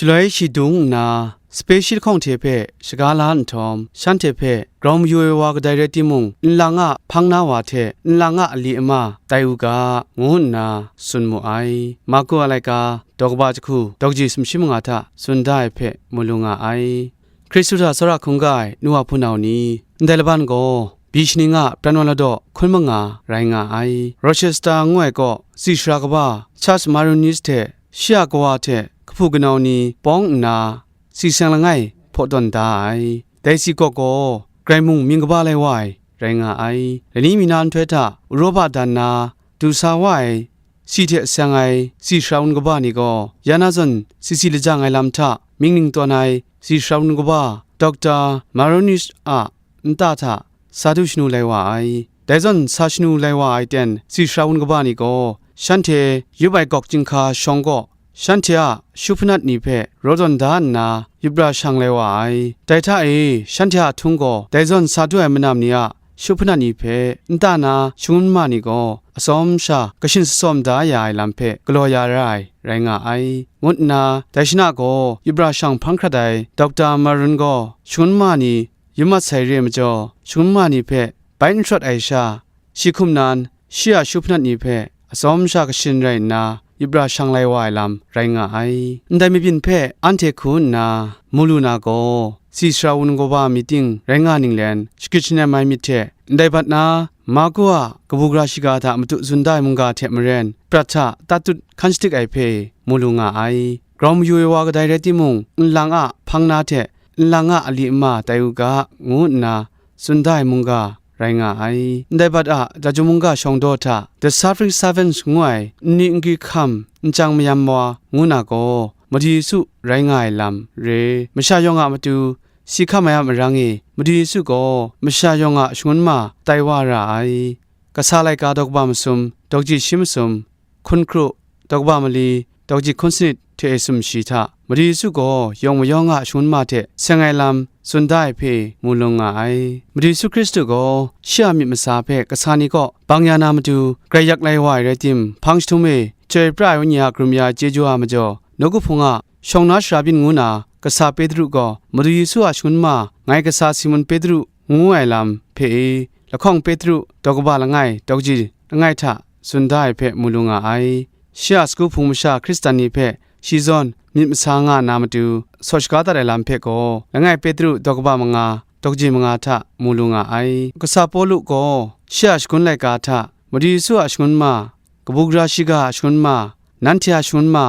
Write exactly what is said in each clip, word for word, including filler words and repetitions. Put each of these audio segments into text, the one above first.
Shaloi shi dung nna, sape shi lahkawng hte hpe shaga la nhtawm, shanhte hpe grau mayu ai wa kadai rai timung, nlang a hpang na wa hte nlang a ali ama tai u ga, ngu nna tsun mu ai. Marku a laika, daw kaba jahku, daw kaji sumshi manga hta tsun da ai hpe mu lu nga ai. Hkristu hta tsawra hkungga ai nu wa hpunau ni, ndai laban gaw, byi shaning a pran wa ladaw hkun manga rai nga ai. Rochester ngu ai kaw, tsi sara kaba Charles Maronite hte shi a kawa hte kahpu kanau ni pawng nna, tsi seng langai hpaw tawn da ai. Dai tsi kaw gaw, grai mung mying kaba lai wa ai, rai nga ai. Lani mi na nhtoi hta, Uropa dan na, du sa wa ai, si hte seng ai, si sara wun kaba ni gaw, ya na zawn, si si lajang ai lam hta, ming ning tawn ai, si sara wun kaba, Dokta Maronite a nta hta, sa du shanu lai wa ai. Dai zawn, sa shanu lai wa ai ten, si sara wun kaba ni gaw, shanhte yup ai gawk chyinghka shawng kaw, shanhte a shu hpanat ni hpe raw tawn da nna, yup ra shang lai wa ai. Dai hta e, shanhte a htung gaw, dai zawn sa du ai manam ni a shu hpanat ni hpe nta na shangun ma ni gaw, atsawm sha kashin sasawm da ya ai lam hpe galaw ya ra ai, rai nga ai, ngut nna, dai shana gaw yup ra shang hpang hkrat ai Dokta Maron gaw shangun ma ni yup mat sai re ai majaw, shangun ma ni hpe bai n shawt ai sha, shi hkum nan, shi a shu hpanat ni hpe atsawm sha kashin rai nna, yup ra shang lai wa ai lam rai nga ai. Ndai mabyin hpe anhte hku nna mu lu na gaw, si sara wun kaba myit ting rai nga ninglen, shagrit shanem ai myit hte ndai bat na, Marku a kabu gara shiga hta matu tsun da ai mungga hte maren, prat hta tatut hkan shadik ai hpe mu lu nga ai. Grau mayu ai wa kadai rai timung, nlang a hpang na hte nlang a ali ama tai u ga, ngu nna tsun da ai mungga rai nga ai. Ndai bat a Daju mungga shawng daw hta, The Suffering Servants ngu ai nni nkri hkam nchyang mayam wa ngu na gaw, Madu Yesu rai nga ai lam re. Masha yawng a matu si hkam ai a marang e, Madu Yesu gaw masha yawng a shangun ma tai wa ra ai. Kasa laika daw kaba masum, daw kaji shi masum, hkun hkru, daw kaba mali, daw kaji hkun sanit hte e sumshi hta, Madu Yesu gaw yawng mayawng a shangun ma hte seng ai lam tsun da ai hpe mu lung nga ai. Madu Yesu Hkristu gaw shi a myit masa hpe kasa ni kaw bang ya na matu, grai yak lai wa ai rai tim, hpang jahtum e chyoi pra ai Wenyi a karum ya chyeju a majaw, nawku hpung a shawng na sara byin ngu na, kasa Petru gaw Madu Yesu a shangun ma, ngai kasa Simun Petru, ngu ai lam hpe e, lahkawng Petru daw kaba langai, daw kaji langai hta tsun da ai hpe mu lu nga ai. Shi a sagu hpung masha Hkristan ni hpe shi zawn myit masa nga na matu, saw shaga dat ai lam hpe gaw, langai Petru daw kaba manga, daw kaji manga hta mu lu nga ai. Kasa Pawlu gaw shi a shagun laika hta, Madu Yesu a shangun ma, kabu gara shiga a shangun ma, nanhte a shangun ma,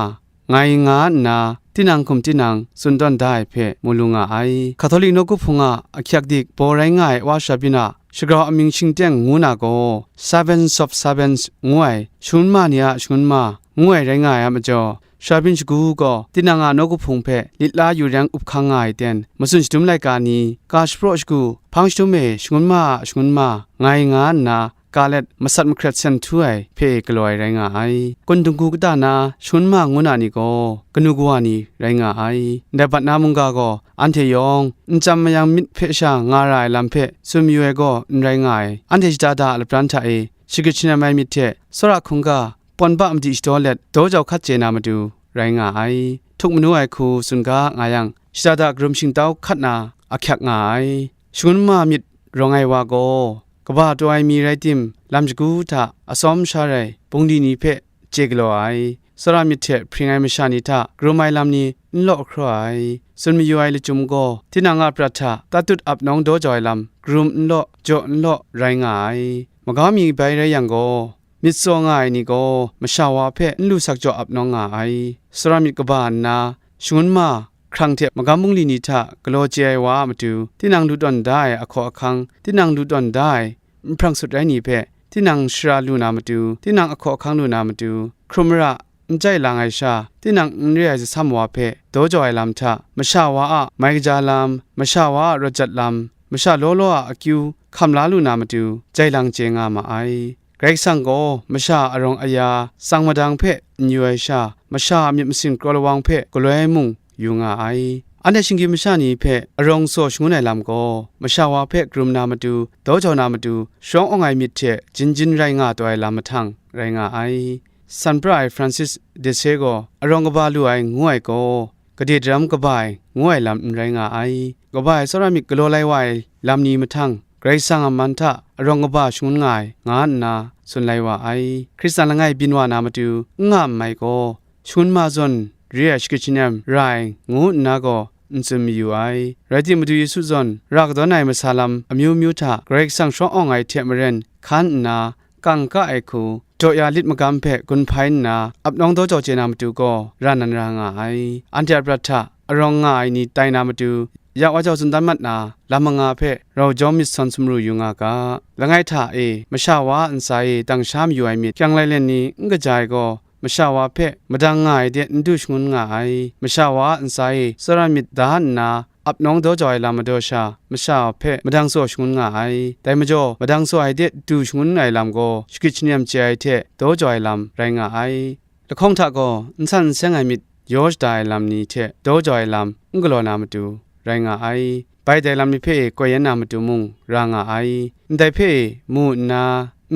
ngai nga nna, tinang hkum tinang tsun tawn da ai hpe mu lu nga ai. Catholic nawku hpung a ahkyak dik baw rai nga ai wa sara byin a shagrau amying shingteng ngu na gaw, Servants of Servants ngu ai, shangun ma ni a shangun ma, ngu ai rai nga ai a majaw, sara byin shagu gaw tinang a nawku hpung hpe lit la yu reng up hkang nga ai ten, matsun shadum laika ni, ka shapraw shagu, hpang shadum e shangun ma a shangun ma, ngai nga nna, ka let masat mahkret sen htu ai hpe galaw ai rai nga ai. Kun dunggu kata na shangun ma ngu na ni gaw kanu kawa ni rai nga ai. Ndai bat na mungga gaw anhte yawng nchyam mayang myit hpe sha nga ra ai lam hpe tsun mayu ai gaw n rai nga ai. Anhte shada da a lapran hta e shagrit shanem ai myit hte tsawra hkungga pawn ba madi shadaw let daw jau hkat chye na matu rai nga ai. Htuk manu ai hku tsun ga nga yang, shada da karum shingtau hkat na ahkyak nga ai. Shangun ma myit rawng ai wa gaw, kaba taw ai mi rai tim, lam shagu hta atsawm sha rai, bungli ni hpe chye galaw ai, tsawra myit hte hpring ai masha ni hta karum ai lam ni n law hkraw ai, tsun mayu ai lachyum gaw, tinang a prat hta tatut ap nawng daw jau ai lam, karum n law, jaw n law, rai nga ai. Maga mi bai rai yang gaw, myit tsaw nga ai ni gaw, masha wa hpe n lu sak jaw ap nawng nga ai. Tsawra myit kaba nna, shangun ma, hkrang hte magam bungli ni hta galaw chye ai wa a matu, tinang lu tawn da ai ahkaw ahkang, tinang lu tawn da ai nhprang sut rai ni hpe, tinang shara lu na matu, tinang ahkaw ahkang lu na matu, hkrum mara, n jai lang ai sha, tinang n re ai zatsam wa hpe daw jau ai lam hta, masha wa a mai kaja lam, masha wa a rawt jat lam, masha law law a akyu hkam la lu na matu, jai lang chye nga ma ai. Karai Kasang gaw masha a arawng aya, tsang madang hpe n yu ai sha, masha a myit masin kraw lawang hpe galoi ai mung yu nga ai. Anhte shinggyim masha ni hpe arawng tsaw shangun ai lam gaw, masha wa hpe karum na matu, daw jau na matu, sharawng awng ai myit hte jin jin rai nga taw ai lam mahtang rai nga ai. San pra ai Francis de Sales gaw arawng kaba lu ai ngu ai gaw, gade daram kaba ai, ngu ai lam n rai nga ai. Kaba ai tsawra myit galaw lai wa ai lam ni mahtang, Karai Kasang a man hta arawng kaba shangun nga ai, nga nna tsun lai wa ai. Hkristan langai byin wa na matu n nga n mai gaw, shangun ma zawn re ai shagrit shanem ra ai, ngu nna gaw n tsun mayu ai. Rai timung, Madu Yesu zawn ra kadawn ai masa lam amyu myu hta Karai Kasang sharawng awng ai hte maren hkan nna, kang ka ai hku, daw ya lit magam hpe gun hpai nna, ap nawng daw jaw chye na matu gaw ra nan ra nga ai. Anhte a prat hta arawng nga ai ni tai na matu, ya wa jau tsun dan mat na, lam manga hpe rau jawm myit sawn sumru yu nga ga. Langai hta e, masha wa a ntsa e dang sha mayu ai myit, kyang lailen ni n kaja ai gaw, masha wa hpe madang nga ai de n du shangun nga ai. Masha wa a ntsa e tsawra myit da nna, ap nawng daw jau ai lam majaw sha, masha hpe madang tsaw shangun nga ai. Dai majaw, madang tsaw ai de du shangun ai lam gaw, shagrit shanem chye ai hte daw jau ai lam rai nga ai. Lahkawng hta gaw, n san n seng ai myit yaw shada ai lam ni hte daw jau ai lam n galaw na matu rai nga ai. Bai dai lam ni hpe e koi yan na matu mung ra nga ai. Ndai hpe e mu nna,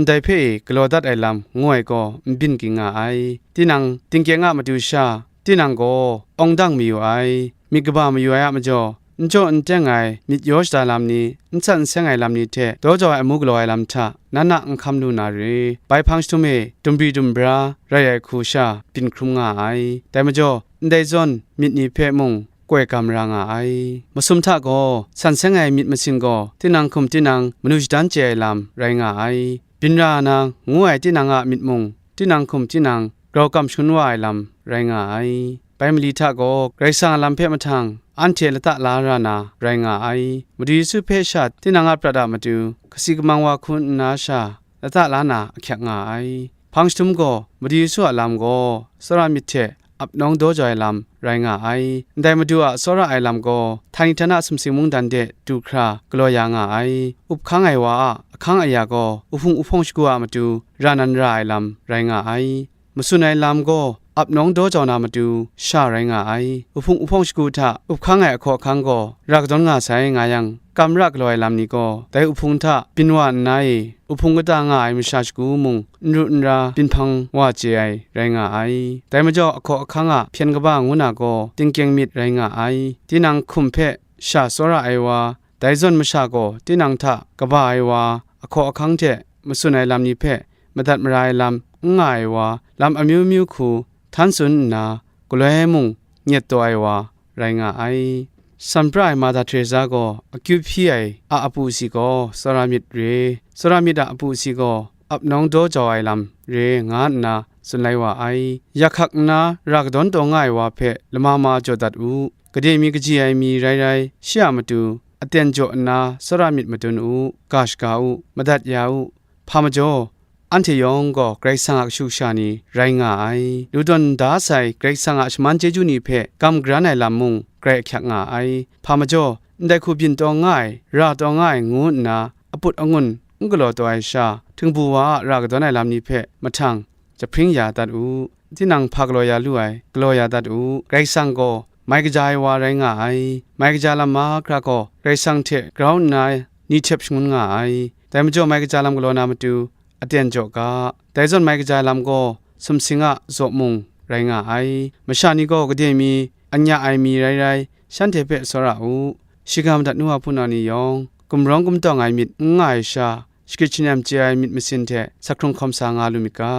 ndai hpe e galaw dat ai lam ngu ai gaw n byin ging nga ai. Tinang, tingkyeng a matu sha, tinang gaw awng dang mayu ai, myit kaba mayu ai a majaw, n jaw n teng ai myit yaw shada lam ni, n san n seng ai lam ni hte daw jau ai amu galaw ai lam hta, nan a n hkam lu na re. Bai hpang jahtum e dumbri dumbra rai ai hku sha byin hkrum nga ai. Dai majaw, ndai zawn myit ni hpe mung koi gam ra nga ai. Masum hta gaw, san seng ai myit masin gaw, tinang hkum tinang manu shadan chye ai lam rai nga ai. Byin ra na ngu ai tinang a myit mung, tinang hkum tinang grau kam shangun wa ai lam rai nga ai. Bai mali hta gaw, Karai Kasang a lam hpe mahtang, anhte lata la ra na rai nga ai. Madu Yesu hpe sha tinang a prat a matu, kasi kamang wa hku nna sha, lata la na ahkyak nga ai. Hpang jahtum gaw, Madu Yesu a lam gaw, tsawra myit hte ap nawng daw jau ai lam rai nga ai. Ndai Madu a tsawra ai lam gaw, htani htana sumsing mungdan de du hkra galaw ya nga ai. Up hkang ai wa a ahkang aya gaw, uhpung uhpawng shagu a matu ra nan ra ai lam rai nga ai. Matsun ai lam gaw, ap nawng daw jau na matu sha rai nga ai. Uhpung uhpawng shagu hta up hkang ai ahkaw ahkang gaw, ra kadawn nga sai nga yang, kam ra galaw ai lam ni gaw, dai uhpung hta byin wa nna e, uhpung kata nga ai masha shagu mung, n ru n ra byin hpang wa chye ai rai nga ai. Dai majaw, ahkaw ahkang a hpyen kaba ngu na gaw, tingkyeng myit rai nga ai. Tinang hkum hpe sha tsawra ai wa, dai zawn masha gaw tinang hta kaba ai wa, ahkaw ahkang hte matsun ai lam ni hpe madat mara ai lam n nga ai wa, lam amyu myu hku htan tsun nna, galoi mung nyet taw ai wa rai nga ai. San pra ai Marhta Teresa gaw akyu hpyi ai a apu si gaw tsawra myit re, tsawra myit a apu si gaw ap nawng daw jau ai lam re, nga nna tsun lai wa ai. Yak hkak nna ra kadawn taw nga ai wa hpe lama ma jaw dat u. Gade mi kaji ai mi rai rai, shi a matu aten jaw nna tsawra myit madun u, ga shaga u, madat ya u. Hpa majaw, anhte yawng gaw Karai Kasang a kashu kasha ni rai nga ai. Lu tawn da sai Karai Kasang a shaman chyeju ni hpe gam garan ai lam mung grai ahkyak nga ai. Hpa majaw, ndai hku byin taw nga ai, ra taw nga ai ngu nna, aput angun n galaw taw ai sha, htingbu wa a ra kadawn ai lam ni hpe mahtang, jahpring ya dat u. Tinang hpa galaw ya lu ai, galaw ya dat u. Karai Kasang gaw mai kaja ai wa rai nga ai. Mai kaja lam mahkra gaw Karai Kasang hte grau nna ni htep shangun nga ai. Dai majaw, mai kaja lam galaw na matu, aten jaw ga. Dai zawn, mai kaja lam gaw sumsing a zaw mung rai nga ai. Masha ni gaw gade mi, anya ai mi rai rai, shanhte hpe tsawra u. Shiga madat nu wa hpunau ni yawng, gumrawng gumtawng ai myit n nga ai sha, shagrit shanem chye ai myit masin hte sa hkrung hkawm sa nga lu myit ga,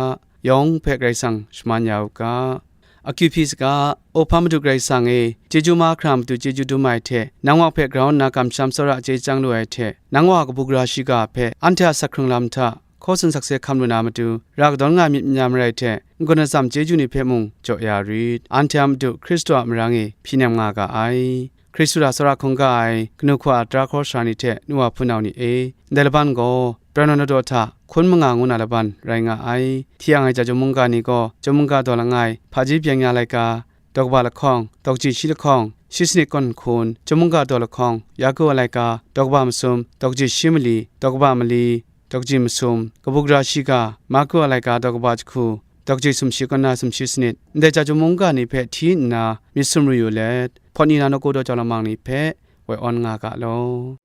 yawng hpe Karai Kasang shaman ya u ga. Akyu hpyi saga, O hpa Madu Karai Kasang e, chyeju mahkra matu chyeju dum ai hte, nang wa hpe grau nna kamsham tsawra chye chyang lu ai hte, nang wa kabu gara shiga hpe anhte a sa hkrung lam hta hkaw tsun sakse hkam lu na matu, ra kadawn nga ai myit manya marai hte, n-gun atsam chyeju ni hpe mung jaw ya rit. Anhte a matu Hkristu a marang e hpyi nem nga ga ai. Hkristu a tsawra hkungga ai kanu hkawa tara hkawra sara ni hte nu wa hpunau ni e, ndai laban gaw, Brenno Nadaw hta hkun manga ngu na laban rai nga ai. Hti ang ai ja Chyum mungga ni gaw, Chyum mungga daw langai, hpaji byeng ya laika, daw kaba lahkawng, daw kaji shi lahkawng, shi sanit kawn hkun, Chyum mungga daw lahkawng, Yaku a laika, daw kaba masum, daw kaji shi mali, daw kaba mali, daw kaji masum, kabu gara shiga, Maku a laika, daw kaba jahku, daw kaji sumshi kawn na sumshi sanit, ndai ja Chyum mungga ni hpe hti nna myit sumru yu let, hpawt ni na nawku daw jau lamang ni hpe woi awn nga ga law.